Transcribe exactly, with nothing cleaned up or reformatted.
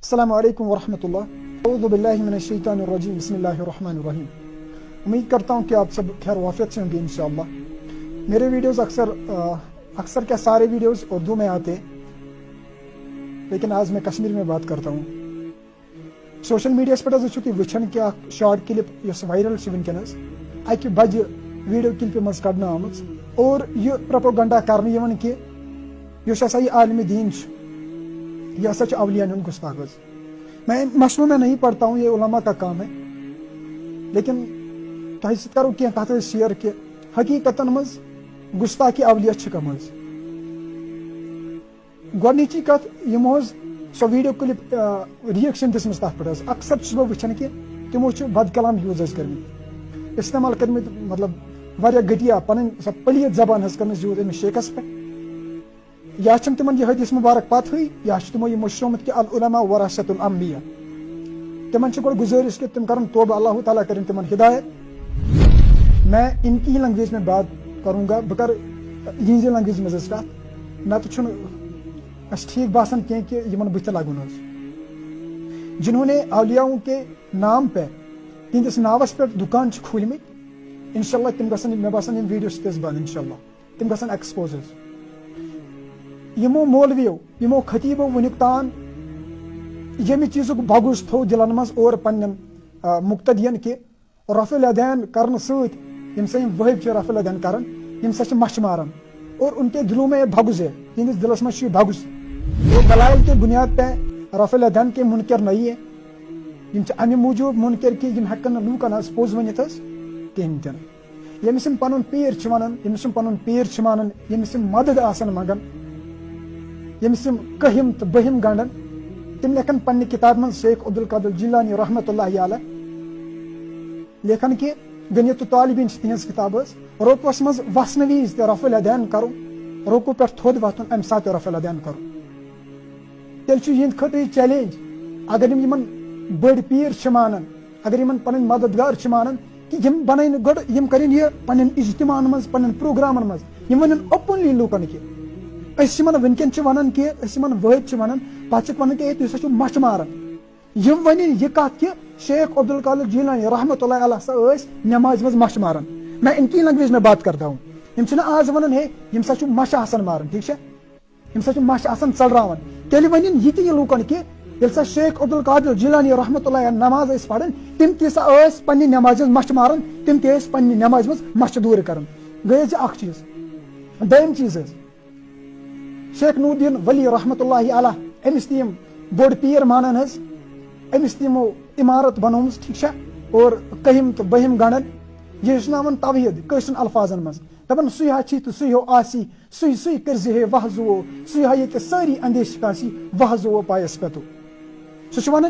السلام علیکم ورحمۃ اللہ۔ اعوذ باللہ من الشیطان الرجیم۔ بسم اللہ الرحمن الرحیم۔ امید کرتا ہوں کہ آپ سب خیر وعافیت سے ہوں گے انشاءاللہ۔ میرے ویڈیوز اکثر آ، اکثر کیا سارے ویڈیوز اردو میں آتے ہیں، لیکن آج میں کشمیر میں بات کرتا ہوں۔ سوشل میڈیاہس پٮ۪ٹھ حظ چھُو تُہۍ وٕچھان کہِ اکھ شارٹ کلپ یۄس وائرل چھِ وٕنکیٚنس، اکہِ بجہِ ویڈیو کلپہِ منٛز کڑنہٕ آمٕژ اور یہِ پروپوگنڈا کرنہٕ یِوان کہِ یُس ہسا یہِ عالمِ دیٖن چھُ، یہِ ہسا چھُ اولیاءن ہُنٛد گُستاخ حظ۔ میں مشروع میں نہیں پڑھتا ہوں، یہ علماء کا کام ہے، لیکن تۄہہِ سۭتۍ کرو کینٛہہ کتھ حظ شیئر کہِ حقیقتن منٛز گُستاخی اولیاء چھِ کم حظ۔ گۄڈٕنِچی کَتھ، یِمو حظ سۄ ویڈیو کلپ، آ، ریئیکشن دِژمٕژ تَتھ پٮ۪ٹھ حظ، اکثر چھُس بہٕ وٕچھان کہِ تِمو چھِ بد کلام یوٗز حظ کٔرمٕتۍ، استعمال کٔرمٕتۍ، مطلب، واریاہ گھٹیا پَنٕنۍ سۄ پلیت زبان حظ کٔرمٕژ یوٗز أمِس شیخَس پٮ۪ٹھ۔ یا چھِنہٕ تِمن یہِ حدیث مبارک پَتہٕے، یا چھِ تِمو یہِ مٔشرومُت کہِ العلماء ورثۃ الانبیاء۔ تِمن چھِ گۄڈٕ گُزٲرِش کہِ تِم کَرَن توبہٕ، اللہ تعالیٰ کٔرِن تِمن ہدایت۔ میں ان کی لینگویج میں بات کروں گا، بہٕ کَرٕ یِہنٛزِ لینگویج منٛز حظ کَتھ۔ نَتہٕ چھُنہٕ اَسہِ ٹھیٖک باسان کینٛہہ کہِ یِمن بٕتھِ لَگُن حظ۔ جنہوں نے اولیاؤں کے نام پہ، تِہنٛدِس ناوَس پٮ۪ٹھ دُکان چھِ کھوٗلمٕتۍ، انشاءاللہ تِم گژھن، مےٚ باسان، یِم ویڈیو چھِ تِژھ بنٛد، انشاءاللہ تِم گژھن ایکسپوز حظ۔ یِمو مولویو، یِمو خطیٖبو وٕنیُک تام ییٚمہِ چیٖزُک بغُز تھوٚو دِلن منٛز اور پننٮ۪ن، آ، مقتدین کہِ رفع الیدین کرنہٕ سۭتۍ یِم سا یِم وٲحِب چھِ رفع الیدین کران، یِم سا چھِ مَچھِ ماران اور ان کے دلوں میں یہ بغض ہے، یِہنٛدِس دِلس منٛز چھُ یہِ بغض۔ وہ دلائل کے بنیاد پہ رفع الیدین کے منکر نہیں ہے، یِم چھِ اَمہِ موٗجوٗب منکر کہِ یِم ہٮ۪کن نہٕ لوٗکن حظ پوٚز ؤنِتھ حظ کِہیٖنۍ تہِ نہٕ۔ ییٚمِس یِم پنُن پیٖر چھِ ونان، ییٚمِس یِم پنُن پیٖر چھِ مانان، ییٚمِس یِم مدد آسن منگان، ییٚمِس یِم کٔہِم تہٕ بٔہِم گنڈان، تِم لیکھن پننہِ کِتابہِ منٛز شیخ عبدالقادر جیلانی رحمتہ اللہ علیہ لیکھان کہِ غنیت الطالبین چھِ تِہنٛز کِتاب حظ، رکوعس منٛز وسنہٕ وِزِ تہِ رفع الیدین کرُن، رکوع پٮ۪ٹھ تھوٚد وۄتھُن، امہِ ساتہٕ تہِ رفع الیدین کرُن۔ تیٚلہِ چھُ یِہنٛدِ خٲطرٕ یہِ چیلنج، اگر یِم یِمن بٔڑۍ پیٖر چھِ مانان، اگر یِمن پنٕنۍ مددگار چھِ مانان کہِ یِم بنٲیِن گۄڈٕ، یِم کرن یہِ پننٮ۪ن اجتماعن منٛز، پننٮ۪ن پروگرامن منٛز، یِم ونن اوپنلی لوٗکن کہِ أسۍ یِمن وٕنکیٚن چھِ ونان کہِ أسۍ یِمن وٲحِد چھِ ونان، پتہٕ چھِکھ ونان کہِ ہے تُہۍ ہسا چھِو مَچھِ ماران۔ یِم ونن یہِ کتھ کہِ شیخ عبدالقادر جیلانی رحمتہ اللہ علیہ ہسا ٲسۍ نمازِ منٛز مَچھِ ماران۔ میں ان کی لینگویج میں بات کرتا ہوں۔ یِم چھِنہٕ آز ونان ہے یِم سا چھِ مَچھِ آسان ماران، ٹھیٖک چھا؟ یِم سا چھِ مَچھِ آسان ژلراوان۔ تیٚلہِ ونن یہِ تہِ یہِ لوٗکن کہِ ییٚلہِ سا شیخ عبدالقادر جیلانی رحمتہ اللہ علیہ نماز ٲسۍ پران، تِم تہِ سا ٲسۍ پننہِ نمازِ منٛز مَچھِ ماران، تِم تہِ ٲسۍ پننہِ نمازِ منٛز مَچھِ دوٗرِ کران۔ گٔے حظ یہِ اکھ چیٖز۔ دوٚیِم چیٖز حظ، شیخ نور الدین ولی رحمتہ اللہ علیہ، أمِس تہِ یِم بوٚڑ پیٖر مانان حظ، أمِس تہِ یِمو عمارت بنٲومٕژ، ٹھیٖک چھا؟ اور کٔہِم تہٕ بٔہِم گنڈان، یہِ ہیٚچھناوان توحیٖد کٲشرٮ۪ن الفاظن منٛز، دپان سُے ہا چھی تہٕ سُے ہیو آسی، سُے سُے کٔرزِ ہے وہزُو، سُے ہا ییٚتہِ سٲری اندیش کانسی وہزُو پایس پٮ۪تو۔ سُہ چھُ ونان،